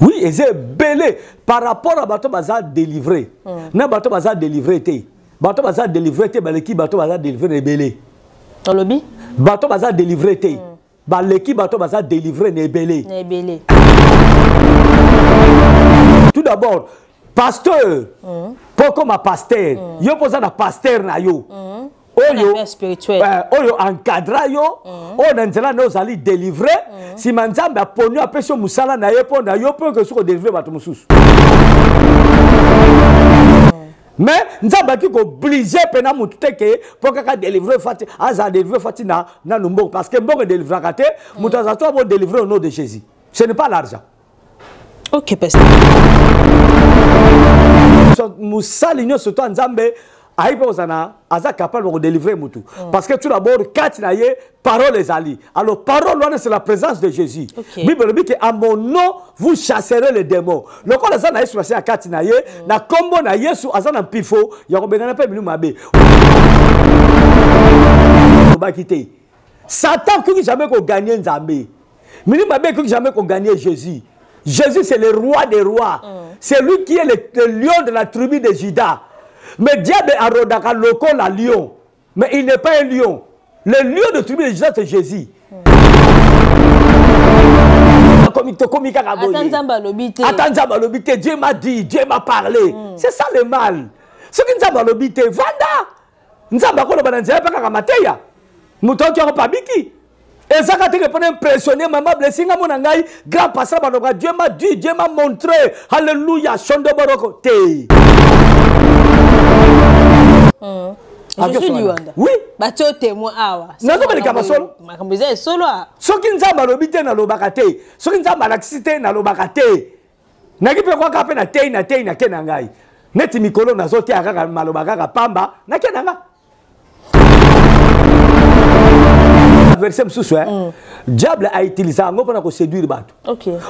Oui, eza ebele par rapport à bato baza délivré. Na bato baza délivré te. Bato baza délivré te baleki bato baza délivré ebele. Olobi? Bato baza délivré te. Baleki bato baza délivré na ebele. Na ebele. Tout d'abord, pasteur, mpo koma pasteur, yo mpo oza na pasteur na yo. Oyo oyo encadra yo, oyo na nzela na ozali délivré, nsima Nzambe aponi apesi yo mosala na ye mpo na yo mpo okoki kodélivre bato mosusu. Mais Nzambe aki kooblige mpena motu te ke mpo kaka délivre fati, azala délivre fati na nanu mbongo, parce que mbongo edélivraka te. Moto azala to abo délivre au nom de Jésus, ce n'est pas l'argent. Ok, pasteur. Mosali nyonso to ya Nzambe ayi mpe kozala na aza capable ya kodélivre mutu, parce que tout d'abord kati na ye parole ezali. Alors parole wana, c'est la présence de Jésus. Bible elobi ke à mon nom vous chasserez les démons. Lokola aza na Yesu Masiya ya kati na ye, na nkombo na Yesu aza na mpifo ya kobengana mpe milimo mabe. Olobaki te Satan akoki jamais kogagner Nzambe, milimo mabe ekoki jamais kogagner Jésus. Jésus, c'est le roi des rois. C'est lui qui est le lion de la tribu de Judas. Mais diable arodaka lokola lion, mais il n'est pas un lion. Le lion de tribu de Judas, c'est Jésus. Tokomi kaka boye. Ata Nzambe alobi te. Ata Nzambe alobi te, Dieu m'a dit, Dieu m'a parlé. C'est ça le mal. Soki Nzambe alobi te, vanda. Nzambe akoloba na nzela mpe kaka mateya, moto aoki yango pabiki. Ezaka teke mpona impressionner mama Blessing, amona ngai grand pasteur, baloba Dieu m'a dit, Dieu m'a montré, alléluia, shondo boroko te. Je suis Liwanda. Oui. Batio témoin awa. Nazobeleka masolo. Makambo eza esolo. Soki Nzambe alobi te, nalobaka te. Soki Nzambe alakisi te, nalobaka te. Naki mpe kwaka mpe natei natei nake na ngai neti mikolo nazoteya kaka maloba kaka pamba, nake na nga verset mosusu. Diable autiliser yango mpona koséduire bato.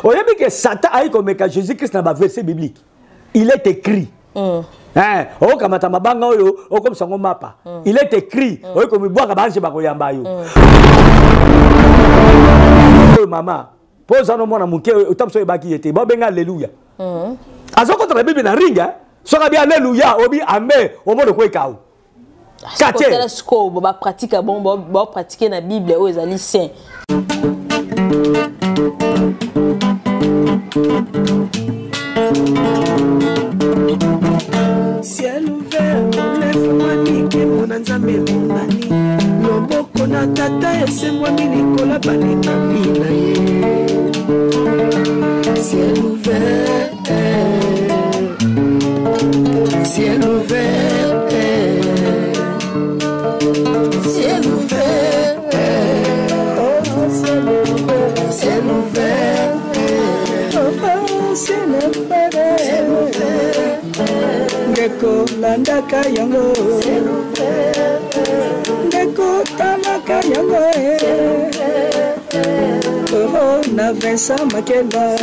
Oyebi ke Satan ayi komeka Jésus Christ na baverset biblique: il est écrit. Hein, okamata mabanga oyo okomisa yango mapa. Il est écrit, oyo komibwaka, baange bakoyamba yo. Oyo mama mpo oza no mwana moke, ota mosu oyebaki ye te, babenga alleluya. Azokota na Bible na ring, soki abi alleluya, obi amen, omona okwekao. Kotala sikoyo bapratique bon, bapratique na Bible oyo ezali saint. Ciel ouvert efungwami, nkembo na Nzambe emonani, loboko na Tata esengwami likolo balingami na ye. Ciel ouvert, ciel ouvert, ciel ouvert, oh, ciel ouvert, ciel ouvert, oh, ciel ouvert, ciel ouvert. Ndeko, landaka yango, ndeko, talaka yango oh, na Vincent Makeba.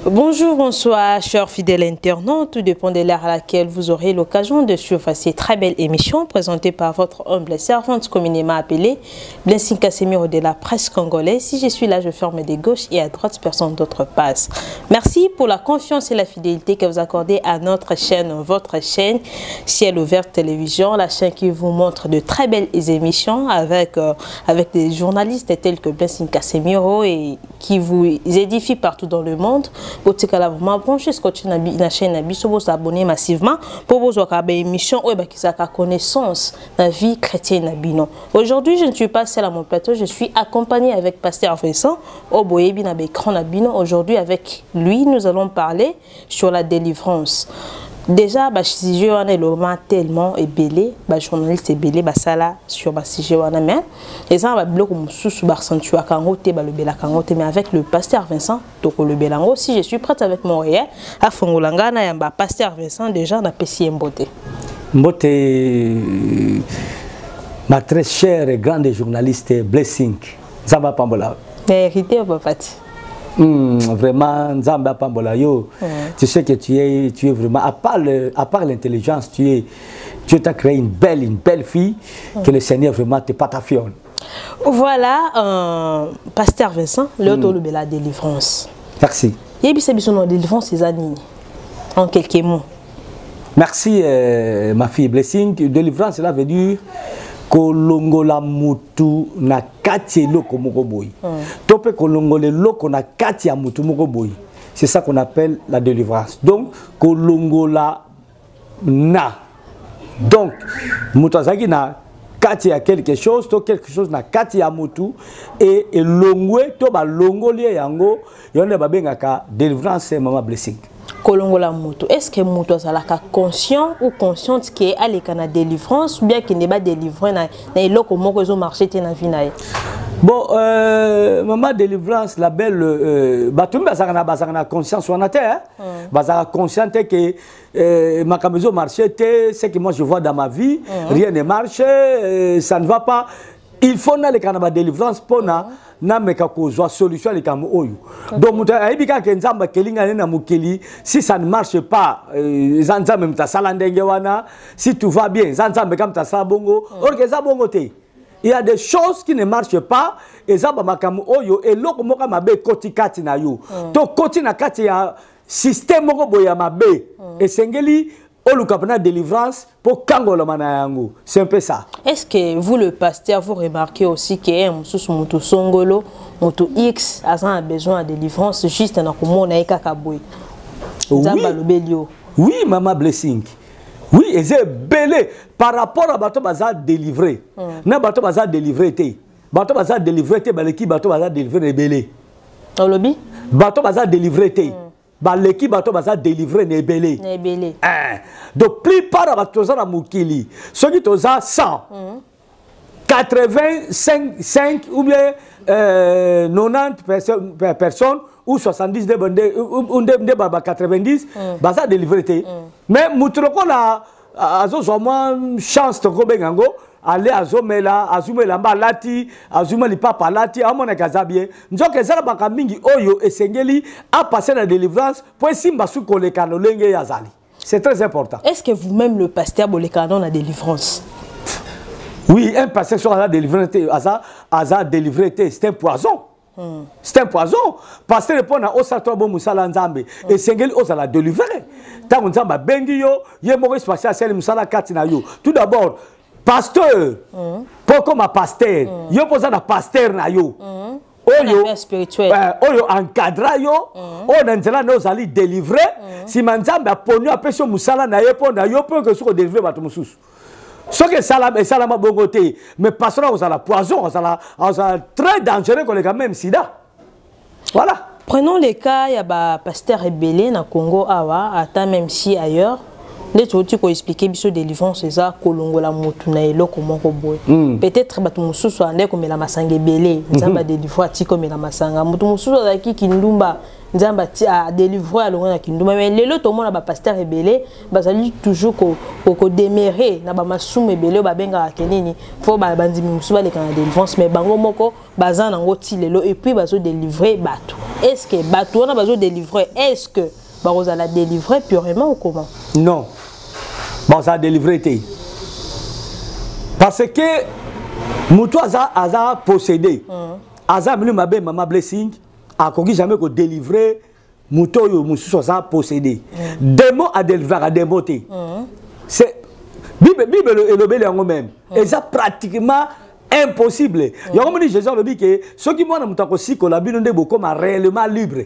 Bonjour, bonsoir, chers fidèles internautes. Tout dépend de l'heure à laquelle vous aurez l'occasion de suivre cette très belle émission présentée par votre humble servante communément appelée Blessing Casemiro de la presse congolaise. Si je suis là, je ferme des gauches et à droite, personne d'autre passe. Merci pour la confiance et la fidélité que vous accordez à notre chaîne, votre chaîne Ciel Ouvert Télévision, la chaîne qui vous montre de très belles émissions avec des journalistes tels que Blessing Casemiro et qui vous édifie partout dans le monde. Botikala vraiment branché scotché na na chaîne na biso, vous abonner massivement pour vous avoir une émission oyo bakisaka connaissance la vie chrétienne na bino. Aujourd'hui, je ne suis pas seule à mon plateau, je suis accompagnée avec pasteur Vincent Oboyebi na écran na bino. Aujourd'hui, avec lui, nous allons parler sur la délivrance. Déjà, bah, sujet wana eloma tellement ebele, ba journaliste ebele basala sur ba sujet wana, mais eza ba biloko mosusu ba accentuaka yango te, balobelaka yango te, mais avec le pasteur Vincent tokolobela yango. Si je suis prête avec mon réel afongola nga na yamba pasteur Vincent, déjà napesi ye mbote. Mbote, ma très chère et grande journaliste Blessing. Nzambe apambola. Hérité papa ti. Vraiment, Nzambe apambola yo. Tu sais que tu es vraiment, à part l'intelligence, tu es, Dieu t'a créé une belle fille, que le Seigneur vraiment te patafione. Voilà, pasteur Vincent, lelo tolobela délivrance. Merci. Yebisa biso na délivrance eza nini en quelques mots. Merci, ma fille Blessing. Délivrance, cela veut dire kolongola mutu na kati eloko moko boye. To mpe kolongola eloko na kati ya mutu moko boye. C'est ça qu'on appelle la délivrance. Donc kolongola na. Donc mutu azalaki na kati ya quelque chose to quelque chose na kati ya mutu e elongwe to balongoli ye yango, yo nde babengaka délivrance, mama Blessing. Kolongola moto, est ce que moto azalaka conscient ou consciente ke aleka na délivrance ou bien akende badélivre na eloko moko ezomarche te na vie na ye? Bon, mama, délivrance, la belle, bato mingi bazalaka na conscience wana te, hein? Bazalaka conscient te ke makambo ezomarche te. Ce que moi je vois dans ma vie, rien ne marche, ça ne va pas, il faut naleka na badélivrance mpona nameka kozwa solution ya likambo oyo. Donc moto ayebi kaka ke Nzambe akeli ngai na mokili, si ça ne marche pas, eza Nzambe moto asala ndenge wana. Si tout va bien, eza Nzambe ka moto asala bongo. Or ke eza bongo te. Il y a des choses qui ne marchent pas, eza bamakambo oyo eloko moko mabe ekoti kati na yo to koti na kati ya système moko boye ya mabe. Esengeli oluka mpena délivrance mpo kangolama na yango. C'est un peu ça. Est-ce que vous, le pasteur, vous remarquez aussi que mosusu, moto songolo, moto X aza na besoin ya délivrance juste na komona ye kaka boye, Nzambe alobeli yo? Oui, mama Blessing, oui, eza ebele par rapport à bato baza délivré na bato baza délivré te. Bato baza délivré te baleki bato baza délivré na ebele. Olobi? Bato baza délivré te baleki bato baza délivré na ebele. Na ebele. Eh, donc plupart ya bato toza na mokili, soki toza 100, 85 5 ou bien 90 personnes ou 70 nde ba 90 baza délivré te. Mais moto lokola azozwa mwa chance, tokobenga yango, ale azomela, azwi mwa elamba alati, azwi mwa lipapa alati, amonaka aza bien. Nzoka eza na makambo mingi oyo esengeli apase na délivrance mpo esimba su koleka lolenge ye azali. C'est très important. Est-ce que vous-même, le pasteur, boleka na délivrance? Oui, un pasteur soki aza délivré te, aza délivré te, c'est un poison. C'est un poison. Pasteur, mpona osala to bo mosala Nzambe, esengeli ozala délivré. Ntango Nzambe abengi yo, ye moko espasi asali mosala kati na yo. Tout d'abord, pasteur, mpo koma pasteur, yo mpo oza na pasteur na yo oyo père spirituel. Oyo encadra yo, oyo na nzela na ozali délivré. Nsima Nzambe aponi yo, apesi yo mosala na ye mpo na yo mpo okoki kodélivre bato mosusu. Soki esalama bongo te, mais pasteur akozala poison, akozala très dangereux koleka même sida. Voilà. Prenons les cas ya bapasteur ebele na Congo awa, ata même si ailleurs, nde touti koexpliquer biso délivrance eza kolongola motu na eloko moko boye. Peut-être bato mosusu ande komela masanga ebele, Nzambe adélivre, ati komela masanga. Moto mosusu azalaki kindumba, Nzambe adélivre, alongwe na kindumba. Mais lelo tomona bapasteur ebele bazali toujours kodemeurer na bamasumu ebele oyo babengaka ke nini, fo bandimi mosusu baleka na délivrance, mais bango moko baza nango ti lelo et puis bazodélivre bato. Est ce que bato wana bazodélivre, est ce que bakozala délivré purement ou comment? Non, bazala délivré te, parce que moto aza possédé, aza minu mabe, mama Blessing, akoki jamais kodélivre moto oyo mosusu aza possédé. Démon adélivraka démon te. C'est Bible elobeli yango même. Eza pratiquement impossible. Yango moni Jésus alobi ke soki mwana moto akosikola bino nde bokoma réellement libre.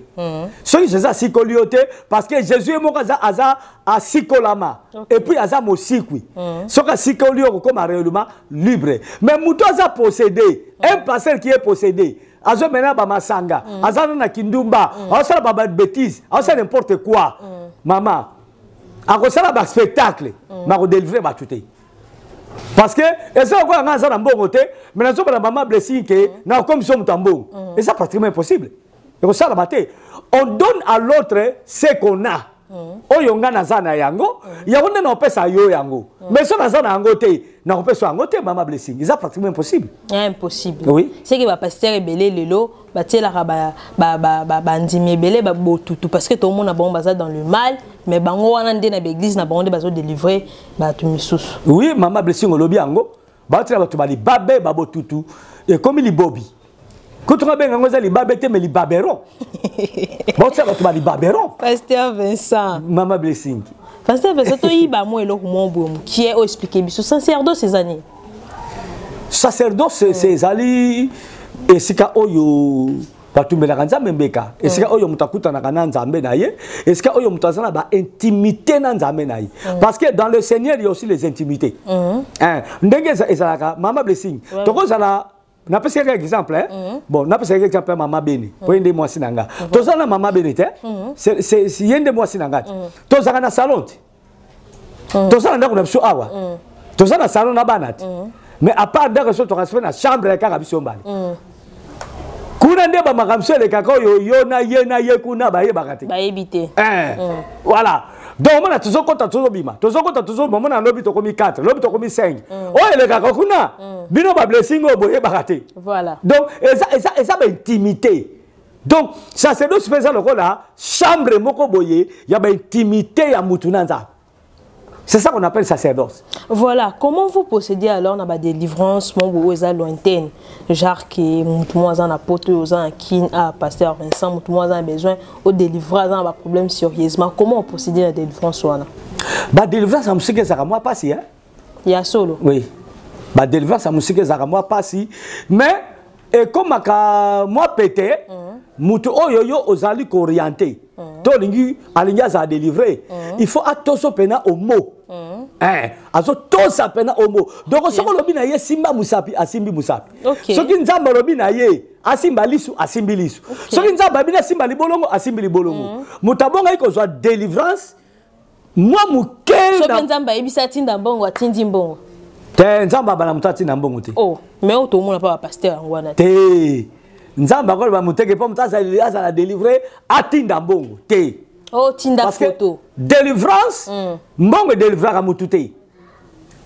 Soki Jésus asikoli yo te, parce que Jésus ye moko aza asikolama et puis aza mosikwi, soki asikoli yo, okokoma réellement libre. Mais moto aza possédé, un pasteur qui est possédé, azomena bamasanga, aza na kindumba, azosala babêtises, azosala n'importe quoi, mama, akosala baspectacle, mais akodélivre bato te, parce que eza lokola ngai aza na mbongo te, mais nazobala mama Blessing ke nakokomisa moto ya mbongo. Eza pratiquement impossible, ekosalama te. On donne à l'autre ce qu'on a. Oyo ngai naza na yango, yango nde naopesa yo yango. Mais so naza na yango te, nakopesa yango te. Mama Blessing, eza pratiquement impossible. Impossible. Oui. C'est que bapasteur ebele lelo batielaka bandimi ebele babotutu, parce que tomona bango baza dans le mal, mais bango wana nde na baeglise na bango nde bazodélivre bato misusu. Oui, mama Blessing, olobi yango. Baotiela bato balibabe, babotutu. Ekomi libobi. Kutu nga benga ngo eza libabe te mais libaberon. Baotia bato ba libaberon. Pasteur Vincent. Mama Blessing. Pasteur Vincent toyiba mwa eloko mwa boye mokie oyo explike biso sacerdoce eza nini? Sacerdoce ezali esika oyo batumbelaka nzambe mbeka, esika oyo moto akutanaka na nzambe na ye, esika oyo moto aza na baintimité na nzambe na ye, parce que dans le Seigneur il y a aussi les intimités. Hein, ndenge ezalaka, Mama Blessing, tokozala, napesi kaka exemple, hein? Bon, napesi kaka exemple ya Mama Bene, po ye nde mwasi na nga. Toza na Mama Bene te, ye nde mwasi na nga te. Tozalaka na salon te, toza na ndako na biso awa, toza na salon na bana te, mais à part ndako so tokasi mpe na chambre ya kaka biso mbale. Kuna nde bamakambo biso elekaka oyo yo na ye na ye kuna bayebaka te. Bayebi te. Voilà, donc omona tozokɔta, tozobima, tozokɔta, tozobima. Omona lobi tokomi 4, lobi tokomi 5. Oyo elekaka kuna, bino bablessing oyo boyebaka te. Donc eza baintimité. Donc sacerdoce mpe eza lokola chambre moko boye ya baintimité ya mutu na Nzambe. C'est ça qu'on appelle sacerdoce. Voilà, comment vous procédez alors dans la délivrance, mon boulot est lointaine, genre que mutu mo aza na poto, oza na Kin, ah pasteur Vincent, mutu mo aza na besoin au délivrer, aza na problème sérieusement. Comment on procède à la délivrance wana? Ba délivrance ya mosika ezalaka mwa pasi, hein? Ya solo. Oui. Ba délivrance ya mosika ezalaka mwa pasi, mais ekomaka mwa pete. Mutu oyo yo ozali koorienter to olingi alingi azala délivré, il faut atoso mpena au mot. Eh, azotosa mpena au mot. Donc soki olobi na ye simba mosapi, asimbi mosapi. Soki Nzambe alobi na ye asimba lisu, asimbi lisu. Soki Nzambe abini asimba libolongo, asimbi libolongo. Moto abongaki kozwa délivrance mwa moke. Soki Nzambe ayebisi atinda mbongo, atindi mbongo. Te, Nzambe abala moto atinda mbongo te. Oh, mais oyo tomona mpa bapasteur yango wana. Te, Nzambe akoloba moteke mpo moto azala délivré atinda mbongo te. Oh, tinda Parce que photo. délivrance, mbongo edélivraka motu te.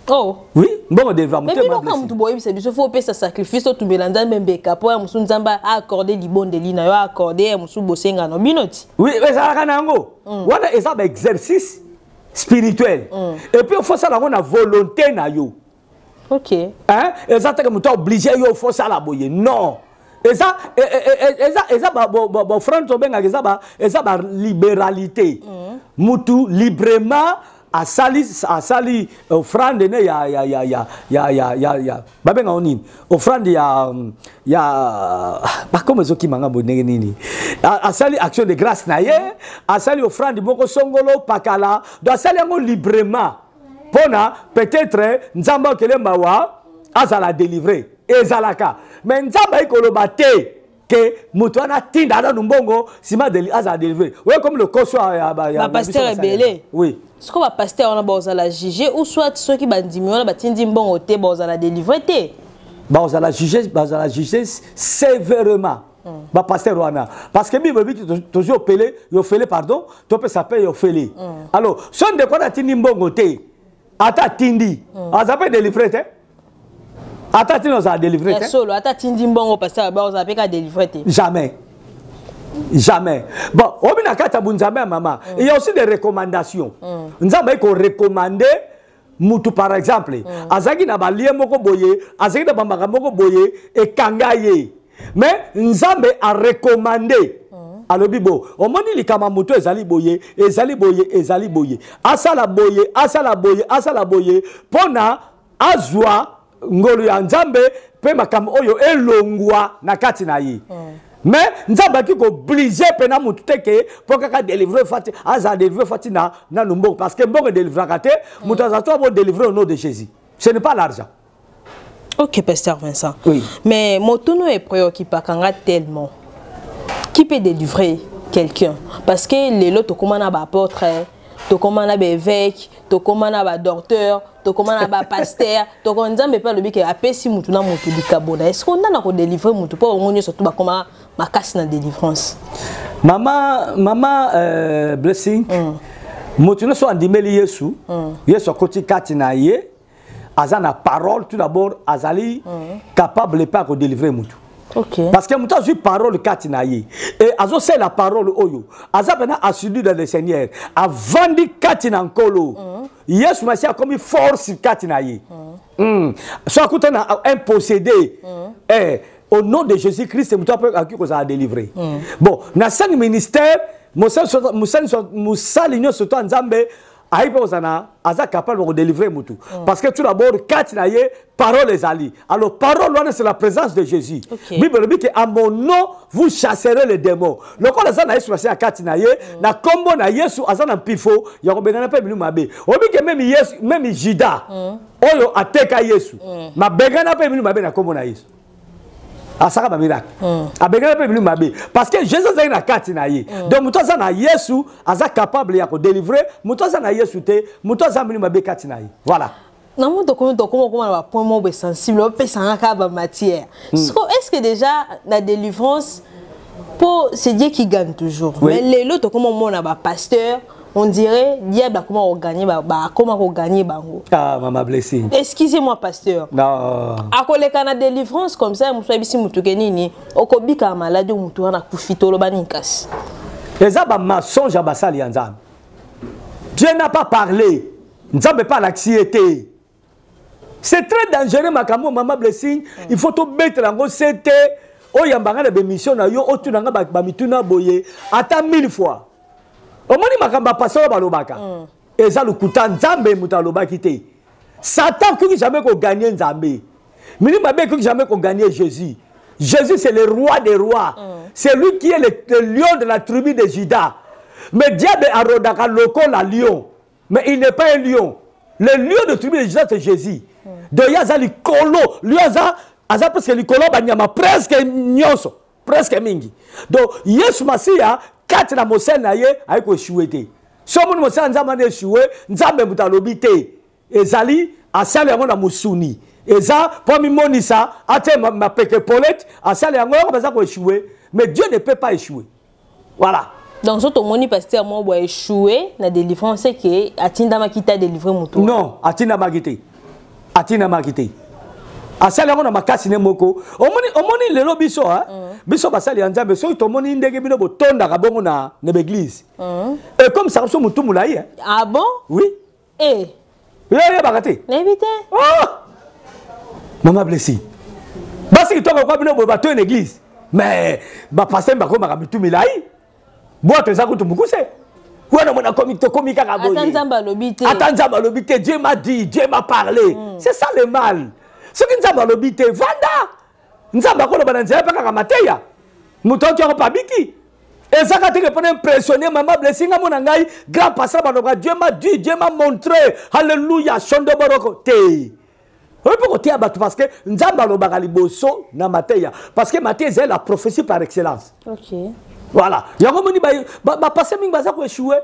Oh. Oui, mbongo edélivraka mais motu. Bino kaka motu boyebisa biso fo opesa sacrifice, otumbela Nzambe mbeka mpo ya mosu Nzambe aaccorde libondeli na yo, aaccorde ya mosu bosenga na bino ti. Oui, ezalaka na yango wana, eza baexercice spirituel et puis ofosala yango na volonté na yo. Hein? Eza teke moto oblige yo ofosala boye, non. Eza baoffrande tobengaka, eza balibéralité. Mutu librement asali offrande ne ya babenga nini, offrande ya bakoma ezokima boye ndenge nini, asali action de grâce na ye, asali offrande moko songolo pakala. Donc asali yango librement mpona peut-être Nzambe akele mawa, azala délivré. Ezalaka, mais Nzambe ayi koloba te ke moto wana atinda nanu mbongo nsima azala délivré. Oye comme le koso ya Bapasteur ebele. Oui. Sikoyo bapasteur wana bazala juge ou soit soki bandimi wana batindi mbongo te, bazala délivré te? Bazala juge, bazala juge sévèrement bapasteur wana, parce que Bible ebi tozwi opele yofele, pardon, topesa mpe yofele. Alors so ndeko wana atindi mbongo te, ata atindi, aza mpe délivré te. Ata atindi, ozala délivré te. Solo, ata atindi mbongo, pasteur ozala mpe ka délivré te. Jamais, jamais. Bon, obi na kati ya bunzambe ya mama, il y a aussi des recommandations. Nzambe ayi korecommande mutu, par exemple azalaki na balie moko boye, azalaki na bamakambo moko boye ekanga ye, mais Nzambe arecommande, alobi bo omoni likambo ya moto ezali boye, ezali boye, ezali boye, asala boye, asala boye, asala boye mpo na azwa ngolu ya Nzambe mpe makambo oyo elongwa na kati na ye. Mais Nzambe aki kooblige mpena motu te ke mpo kaka délivre fati, azala délivre fati na nanu mbongo, parce que mbongo edélivraka te. Moto azala to abo délivre au nom de Jésus, ce n'est pas l'argent. Ok, pasteur Vincent. Oui. Mais motono est préoccupant tellement. Qui peut délivrer quelqu'un? Parce que les autres, comment on a apôtre, comment on a évêque, comment on a docteur, comment on a pasteur, comment Nzambe pe alobi ke apesi mutu na mutu likabo na. Est-ce qu'on a ko délivrer mutu po ngo nyonso tout ba koma makasi na délivrance? Mama Blessing, moto nyonso andimeli Yesu, Yesu akoti kati na ye, aza na parole tout d'abord, azali capable mpe akodélivre mutu. Okay. Parce que moto azwi parole kati na ye e azosalela parole oyo aza mpena assidu dans le Seigneur, avandi kati na Nkolo. Yesu Masiya akomi force kati na ye. So akuta na un possédé, au nom de Jésus Christ, moto akoki kozala délivré. Bon, na cinq ministère, mosali nyonso to ya Nzambe ayi mpe kozala na aza capable ya kodélivrer mutu, parce que tout d'abord kati na ye parole ezali. Alors parole wana, c'est la présence de Jésus. Bible elobi ke à mon nom vous chasserez les démons. Lokola aza na Yesu Masiya kati na ye, na nkombo na Yesu aza na mpifo ya kobengana mpe milimo mabe. Oyebi ke même Yesu, même Judas oyo ateka Yesu, mabengana mpe milimo mabe na nkombo na Yesu, asaka bamiracle, abengana mpe milimo mabe parce que Jésus azali na kati na ye. Donc moto aza na Yesu aza capable ya kodélivrer. Moto aza na Yesu te, moto aza milimo mabe kati na ye. Voilà. Na mo tokomi okoma na bapoint moko boye sensible, opesanga kaka bamatière. So est ce que déjà na délivrance, po c'est Dieu qui gagne toujours? Oui. Mais lelo tokoma omona bapasteur, on dirait diable akoma koganye, akoma koganye bango. Ah, mama Blessing. Excusez-moi, pasteur. Non. Akoleka na délivrance comme ça, mosu ayebisi motu ke nini, okobika maladi oyo, motu wana akufi. Toloba nini kasi? Eza bamensonge ya basali ya Nzambe. Dieu n'a pas parlé, Nzambe mpe alakisi ye te. C'est très dangereux makambo, mama Blessing. Il faut tobetela yango se te. Oyambanga na bémission na yo, otuna nga bamituna boye ata mille fois. Omoni makambo ya pasteur oyo balobaka eza lokuta. Nzambe moto alobaki te. Satan akoki jamais koganye Nzambe, milimo mabe ekoki jamais koganye Jésus. Jésus, c'est le roi des rois. C'est lui qui est le lion de la tribu de Judas. Mais diable arodaka lokola lion, mais il n'est pas un lion. Le lion de tribu de Judas, c'est Jésus. Donc ye aza likolo. Lion aza presque likolo banyama presque nyonso, presque mingi. Donc Yesu Masiya kati na mosali na ye ayi koéchouer te. So omoni mosali ya Nzambe wana échoué, Nzambe moto alobi te. Ezali asali yango na mosuni, eza mpo mimonisa atie mapeke polete, asali yango, yango baza koéchouer. Mais Dieu ne peut pas échouer. Voilà. Donc so tomoni pasteur moko boye échoué na délivrance, c'est que atindamaki te adélivre motu? Non, atindamaki te, atindamaki te. Asali yango na makasi ne moko. Omoni lelo biso, biso basali ya Nzambe, soki tomoni ndenge bino botondaka bongo na baeglise, ekomisaka biso motu molai, hein. Ah bon? Oui. Eh. Yo oyebaka te? Nayebi te. Oh! Mama Blessing, basi kitoko kwa bino boye bato na église, mais bapasteur bakomaka mitu milai, bwato eza kutu mokuse wana. Mona komi tokomi kaka boye. Ata Nzambe alobi te. Ata Nzambe alobi te, Dieu m'a dit, Dieu m'a parlé. C'est ça le mal. Soki Nzambe alobi te, vanda. Nzambe akoloba na nzela mpe kaka mateya, moto oki yango pabiki. Ezaka teke mpona impressionner. Mama Blessing, nga mona ngai grand pasteur baloba Dieu m'a dit, Dieu m'a montré, alléluia, shondo boroko te. Oyo mpe koteya bato, parce que Nzambe alobaka liboso na mateya, parce que mateya ezali la prophétie par excellence. Voilà, yango moni bapasteur mingi baza koéchouer.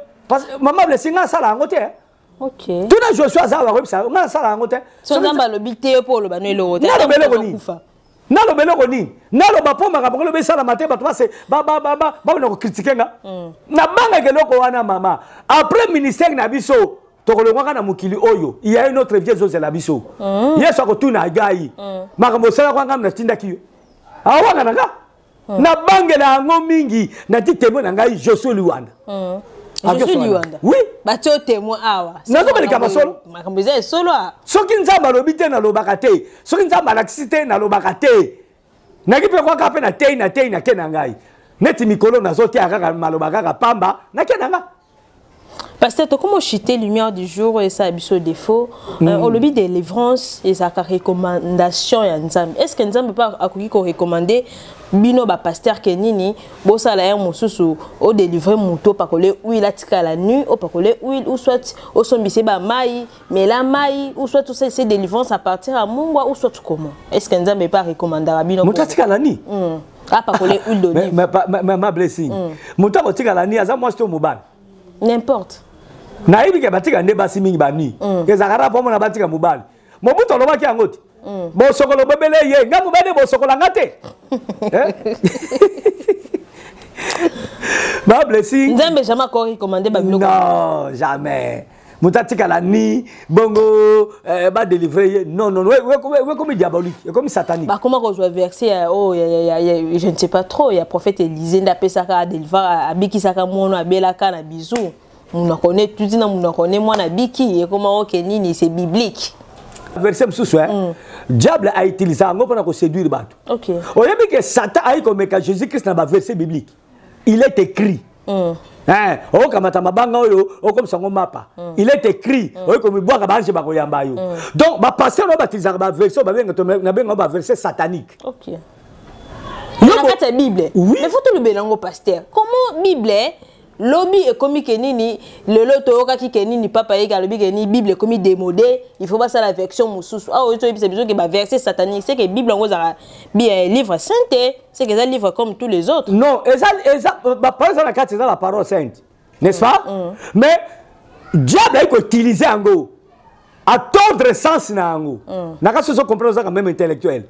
Mama Blessing, nga asala yango te. Tuna Joshua, aza bakoyebisa nga asala yango te. So Nzambe alobi te, yo mpo oloba no eloko te. Naloba eloko nini? Naloba eloko nini? Naloba mpo makambo ngo loba esalama te, bato base babona kocritiquer nga. Nabangaka eloko wana, mama. Après ministère na biso, tokolongwaka na mokili oyo, il y a une autre vie ezozela biso. Yesu akotuna ngai makambo osalaka, ngai natindaki yo, awanga na nga. Nabangela yango mingi. Nati témoin na ngai Josue Liwanda. Josué Liwanda? Oui. Batie yo témoin awa. Nazobeleka masolo. Makambo eza esolo. Soki Nzambe alobi te, nalobaka te. Soki Nzambe alakisi te, nalobaka te. Naki mpe kwaka mpe natei, natei, nake na ngai. Neti mikolo nazoteya kaka maloba kaka pamba, nake na nga. Pasteur, tokoma ochuter lumière du jour oyo esala biso défaut. Olobi délivrance ezalaka recommandation ya Nzambe. Est ce que Nzambe mpe akoki korecommande bino bapasteur ke nini, bosala ye mosusu, odélivre moto, opakole huile, atikala nu, opakole huile, ou soit osombisa bamai, mela mai, ou soit osalisa délivrance à partir ya mungwa, ou soit comment? Est ce que Nzambe mpe arecommandaka bino? Moto atikala ni Apakole huile d'olive. Ma Blessing, moto akotikala ni aza mwasi to mobali? N'importe. Nayebi ke batika nde basi mingi bani. Ezalaka rare mpo mona batika mobali. Mobutu alobaki yango te, bosokolo bobele ye nga mobali, bosokola nga te. Ba Blessing. Nzambe jamais akorecommande babiloko? Non, jamais. Moto atikala ni bongo badelivre ye. Non, non, ekomi diabolique, ekomi satanique. Bakoma kozwa verset ya oh, ya, je ne sais pas trop, ya prophète Élisée nde apesaka, adelivra, abikisaka mwana abelaka na bizu munoko ne tuti na munoko ne mwana biki. Ekoma oke nini, c'est biblique. Verset mosusu, diable autiliser yango mpona koséduire bato. Oyebi ke Satan ayi komeka Jésus Christ na baverset biblique: "Il est écrit. Hein, okamata mabanga oyo, okomisa yango mapa. Il est écrit, oyo komibwaka, baange bakoyamba yo. Donc bapasteur oyo batilisaka baverset oyo, nabenga baverset satanique. Na kati ya Bible? Oui. Mais faut tolobela yango, pasteur. Comment Bible lobi ekomi ke nini? Lelo toyokaki ke nini, papa yeki alobi ke nini, Bible ekomi démodé, il faut basala version mosusu. Awa oyo toyebisa biso ke baverset satanique, c'est que Bible yango ezalaka livre saint te, c'est que eza livre comme tous les autres. Non, eza baparole eza na kati, eza la parole sainte, n'est-ce pas? Mais diable ayi koutiliser yango, atordre sens na yango. Na kasi ozo comprendre, ozaka même intellectuel,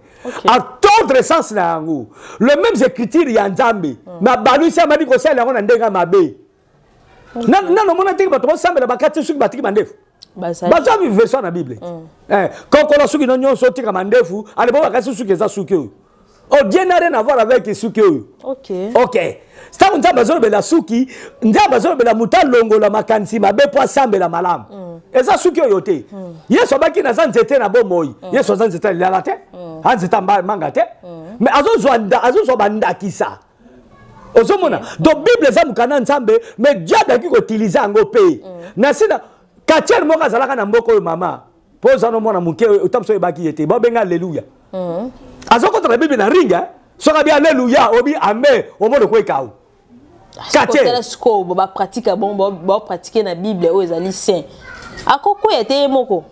atordre sens na yango, le même écriture ya Nzambe, mais abalwisi, amadi kosalela yango na ndenge ya mabe. Nano omona teke bato bosambela bakati soki batiki mandefu, bazwa version na Bible. Kokola suki no nyonso, otika mandefu ale bo bakasi suki, eza suki oyo. Oh, Dieu n'a rien à voir avec suki oyo. Ok, ntango Nzambe azolobela suki, Nzambe azolobela moto alongola makanisi mabe mpo asambela malamu. Eza suki oyo te. Yesu abaki: "Naza nzete na bomoi." Yesu aza nzete ya lilala te, a nzete ya manga te, mais azozwa bandakisa. Ozomona, donc Bible eza mokanda Nzambe, mais diable aki koutiliser yango mpe na nsina. Quartier moko azalaka na mboka oyo, mama, mpo oza no mwana moke, ota mosu oyebaki ye te, babenga Alleluya. Azokota na Bible na ring, soki abi "Alleluya", obi "Amen", omona okwekau. Quartier sikoyo bapratique bongo, baopratike na Bible oyo ezali saint, akokwea te ye moko,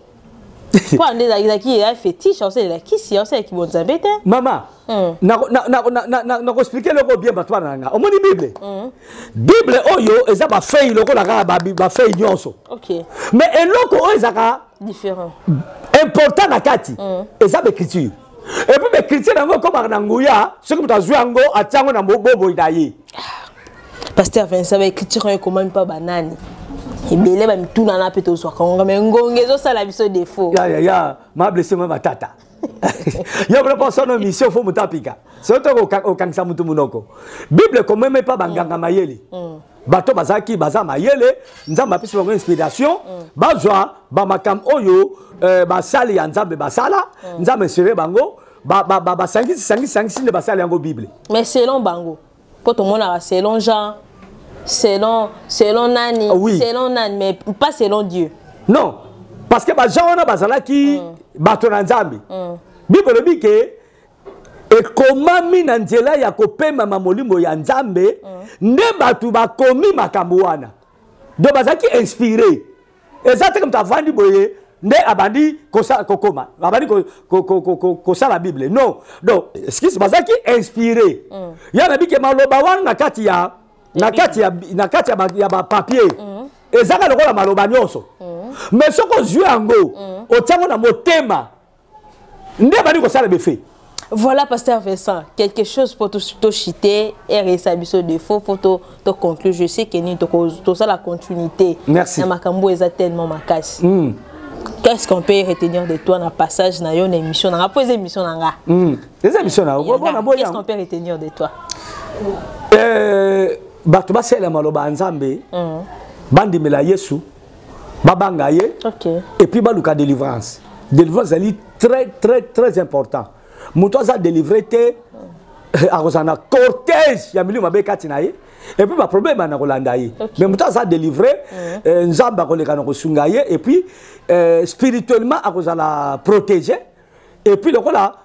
mpo nde ezalaki ya fétiche, aosalela kisi, aosalelaki bonzambe te. Mama, nakoexpliquer eloko bien. Bato bana na nga, omoni Bible, Bible oyo eza bafeuille lokola kaka bafeuille nyonso, mais eloko oyo ezalaka différent important na kati eza baécriture. Et puis baécriture yango ekomaka na nguya soki moto azwi yango, atia yango na boboi na ye. Pasteur Vincent, baécriture oyo ekomami mpa banani? Ebele bamituna na mpe tozwaka ngo, me ngonga ezosala biso défaut. Ya ya ya, mablesse mwe matata yo mpona mpo sono mission, fo moto apika soki to okangisa motu monoko. Bible ekomeme mpa banganga mayele, bato bazalaki baza mayele, Nzambe apesi bango inspiration, bazwa bamakambo oyo basali ya Nzambe basala, Nzambe inspire bango, basangisi, sangisi, sangisi nde basali yango Bible. Mais selon bango, mpo tomonaka selon Jean, selon nani, selon nani, mais pas selon Dieu. Non, parce que bajean wana bazalaki bato na Nzambe. Bible elobi ke ekomami na nzela ya kopemama molimo ya Nzambe nde bato bakomi makambo wana. Donc bazalaki inspiré. Eza te moto avandi boye nde abandi kokoma, abandi kosala Bible. Non, donc excuse, bazalaki inspiré. Ya nabi ke maloba wana na kati ya bapapier ezaka lokola maloba nyonso, mais soki ozwi yango, otia yango na motema, nde bandi kosala befe. Voilà, pasteur Vincent, quelque chose pour te chiter et ça biso défaut, faut te conclure. Je sais que ni to ça la continuité. Merci. Na makambo eza tellement makasi. Qu'est-ce qu'on peut retenir de toi dans passage na yo na émission na pose émission na nga? Les émissions na bon na. Qu'est-ce qu'on peut retenir de toi? Bato basala maloba Nzambe. Bandimela Yesu, babanga ye. Et puis baluka délivrance. Délivrance est très très très important. Moto aza délivré te, akozala na cortège ya milimo mabe kati na ye, et puis baproblème na kolanda ye. Mais moto aza délivré, Nzambe akoleka na kosunga ye, et puis spirituellement akozala protégé. Et puis lokola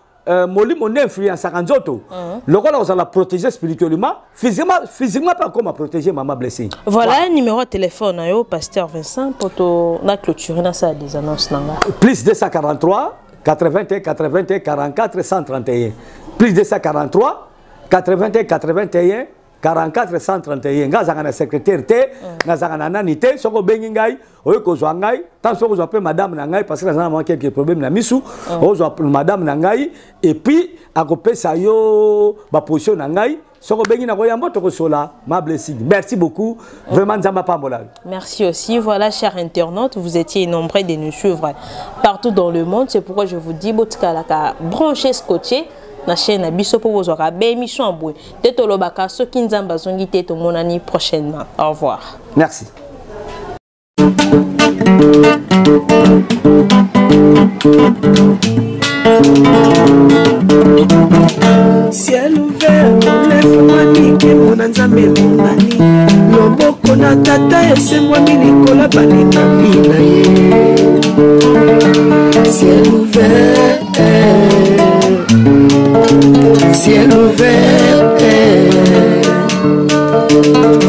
molimo nde influenceaka nzoto, lokola kozala protégé spirituellement, physiquement mpe akoma protégé, mama Blessing. Voilà, numéro de téléphone na yo, pasteur Vincent, po to na clôturer, nasala des annonces na nga. Plus 243 81 81 44 131, plus 243 81 81 44 131. Ngai azalaka na secrétaire te, nazalaka na nani te. Soki obengi ngai, oyo kozwa ngai ntango, soki ozwa mpe madame na ngai, parce que naza na mwa quelques problème na misu, ozwa madame na ngai et puis akopesa yo baposition na ngai. Soki obengi na koyambo tokosola ma blessing. Merci beaucoup. Vraiment Nzambe apambola. Merci aussi. Voilà, chers internautes, vous étiez nombreux de nous suivre partout dans le monde. C'est pourquoi je vous dis, botikalaka branché, scotché na chaîne na biso po bozwaka ba émission ya boye te. Tolobaka soki Nzambe azongi te, tomonani prochainement. Au revoir. Merci. Ciel ouvert lefungwami, nkembo na Nzambe emonani, loboko na Tata esembwami likolo balekami na ye. Ciel ouvert, ciel ouvert,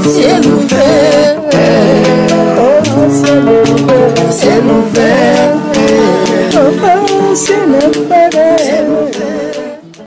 ciel ouvert, oh, ciel ouvert, ciel ouvert.